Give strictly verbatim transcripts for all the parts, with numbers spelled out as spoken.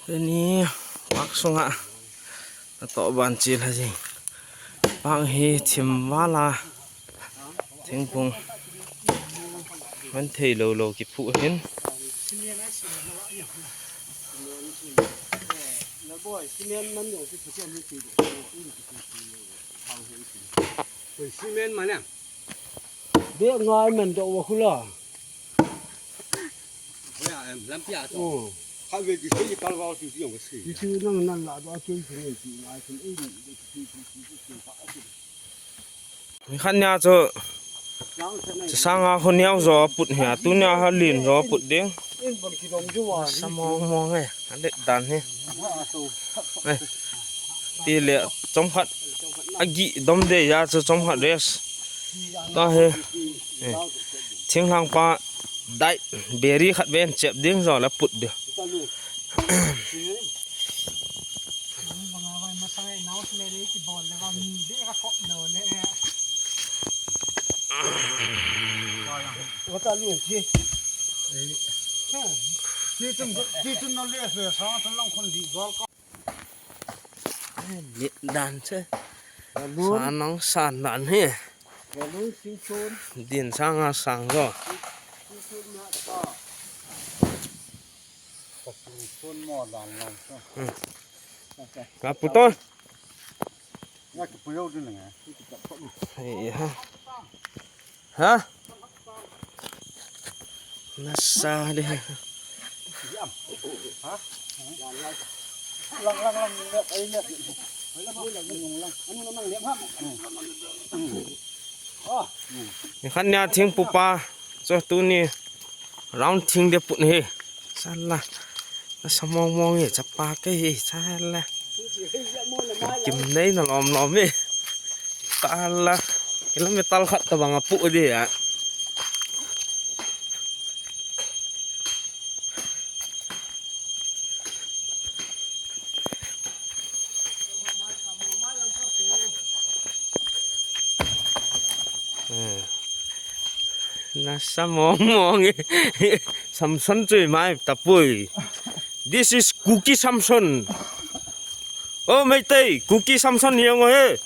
Tuni park sunga natoh ban chil ha jing. Park hi thim vala thingphung man thei lou lou kiphu hin. Cement mane. Be ngai man do wa khula. Hoya, em, lampi a to. Oh. Kha ve ki sei kal va ti ti yong ka sei. Ti ti nang nang la do ki ti ngai ti ngai ti ei ni ti ti ti ti ti pa. Mi khan nia chu. Chu sanga khu niau jo put hi a, tu nia ha lin jo put ding. Sa mong mong e, a let dan hi. Eh. Ti le chomkhat a gi dom de ya chu chomkhat rest. Ta he. Eh. Thinglhang pa dai beri khat ven chep ding jo la put de. Wata lun ti. Ti tun, ti tun na le le sa tun lang khon di gol ka. Lit dan che. Sa nong san dan he. Din sanga sang jo. Ka puto. Hei, ha. Ha? Nasa de. Ni khan nia thing pupa. Cho tuni round thing de put hi. Sala. Nasa mong mong hi, chapa ke hi, sala. Kim nei na lom lom hi. Tala. Kilometer khat ta bang a pu di a. Nasa mong mong e. Samson chui mai tapui. This is Kuki Samson. Oh, Meitei, Kuki Samson hi ang he.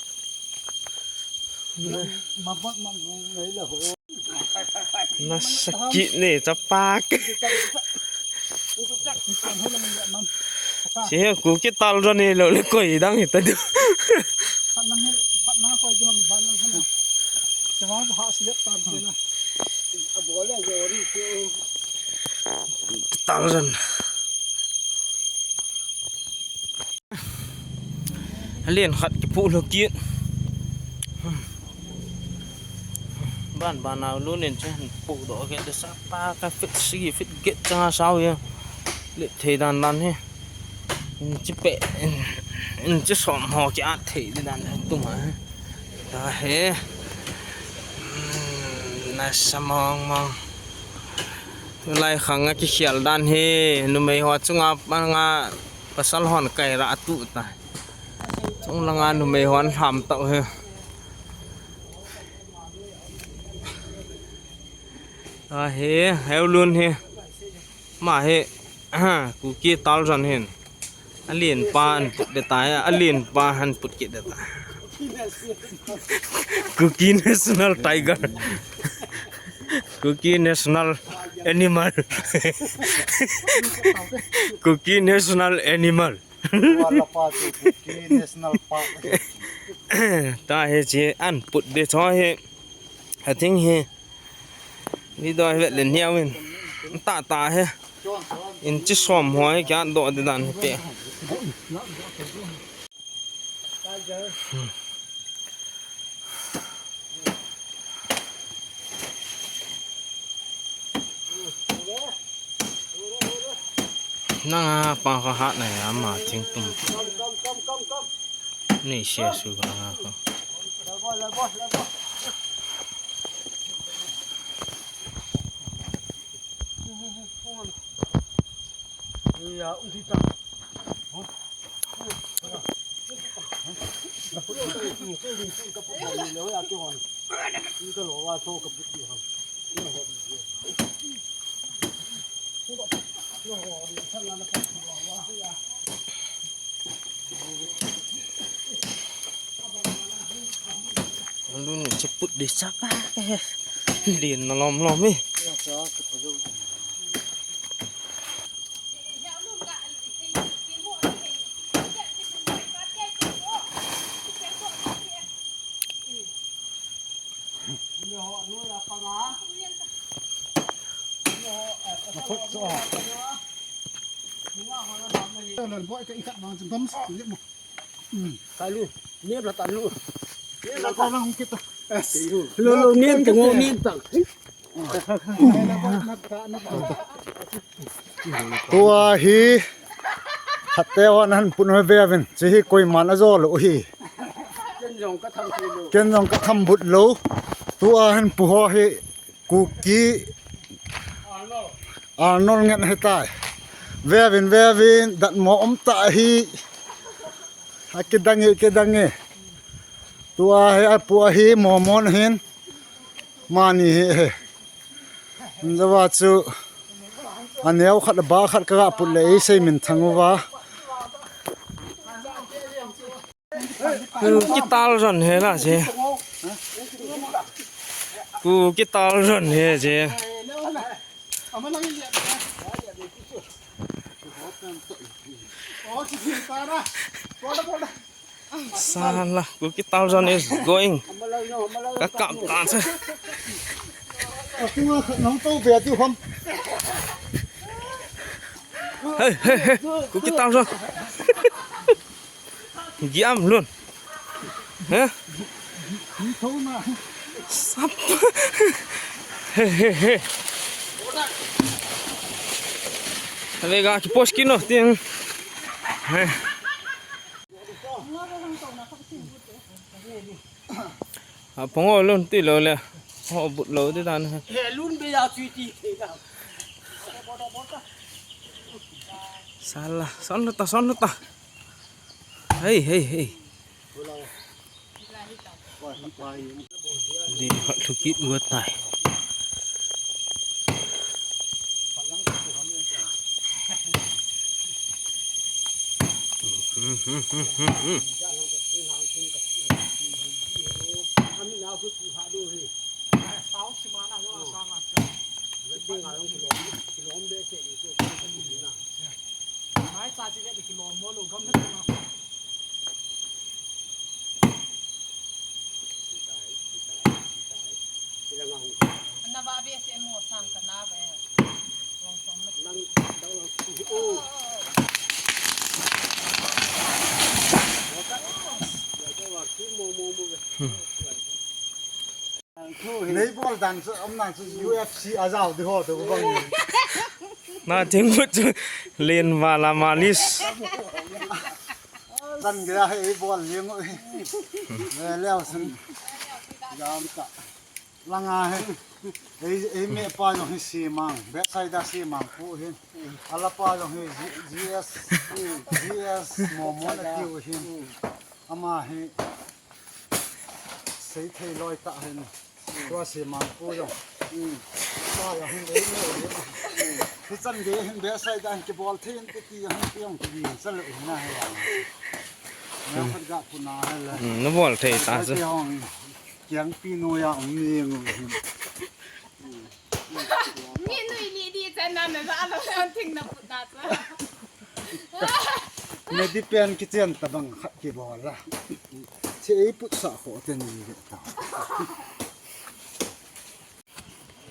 Nasa ki ne chapak. Si he Kuki tal ro ne lo le koi dang hita du. Tal ro. Alen khat kipu lo kit. Ban ban a lu nen che pu do ke de sa pa ka fit si fit get changa sao ya. Le thei dan dan he. Chi pe in chi som ho ki a thei di dan tung a. Ta he. Nasa mong mong. Tulai khang a kikhel dan hi numei ho chunga panga pasal hon kai ra tu ta. Chung langa numei hon ham tau hi. A hi, heu lun hi. Ma hi, Kuki tal jan hin. Alen pa an put de ta, alen pa han put kit de ta. Kuki National Tiger. Kuki National Animal. Kuki National Animal. Wala pa tu Kuki National Park. Ta he che an put de cho he. I think he. Ni do he le niawin. Ta ta he. In chi som ho he kya do de dan he pe. Nanga pa ka hat na ya ma thing tum. Ni sia su ka nga ko. Chaput di chapa ke. Din na lom lom eh. Talu, nem la talu. Nem la talu. Lo, lo, nem ta, ngo, nem ta. Tua hi, khatte hon ahin put u ve uvin, hiche hi koiman ajou lou hi. Ken jong ka tham but lou. Tua ahin pu ho hi, Kuki Arnold ngen ahitai. Ve uvin, ve uvin, datmo um tah ahi. Akidang e, kidang e. Tua hi apu ahi, Mormon ahin. Mani hi ahi. Hinjouva chu aneo khat, aba khat kaga put le eisei minthang uva. Kuki Tal Zone hi la hiche. Kuki Tal Zone hi hiche. Sala, Kuki Tal Zone is going. Ka kap ta cha. Hey, hey, hey. Kuki Tal Zone. Giam lun. He? Sap. He, he, he. Ave ga ki post kino tin. He. A pongo lun ti lou le. Ho but lou ti dan. He lun be ya tui ti. Sala, son ta, son ta. Hey, hey, hey. Ding hat lhukit uva tai. Nei bol dan chu, um nan chu U F C a jao di ho tu bang. Na ting but chu len wala malis. Kan gaya he ei bol leng u. Ve leo sun. Jam ta. Langa he. Ei, ei me pa jong hi simang. Backside a simang pu hin. Ala pa jong hi G-, G S, G S Mormon a tiu hin. Ama hi. Sei thei loi ta hin. Tua simang pu jong. Pa jong hin ei me. Hi chan ge hin backside a hin kibol thei in ti ti jong hin ti jong ti jing sa le u na he. Na khat ga pu na he le. Hmm, na bol thei ta sa. Kiang pi nu ya um ni ngu hin. Ni nui ni di chan na na za lo thing na put na sa. Nadi pen kichen tabang khat kibol a. Che ei put sa kho te ni ve ta.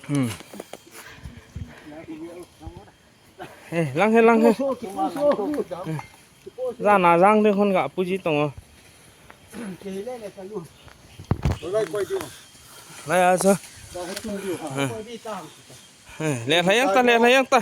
Hmm. He, lang he, lang he. Jana jang de khon ga pu ji tong o. Lai a sa. He, le lai yang ta, le lai yang ta.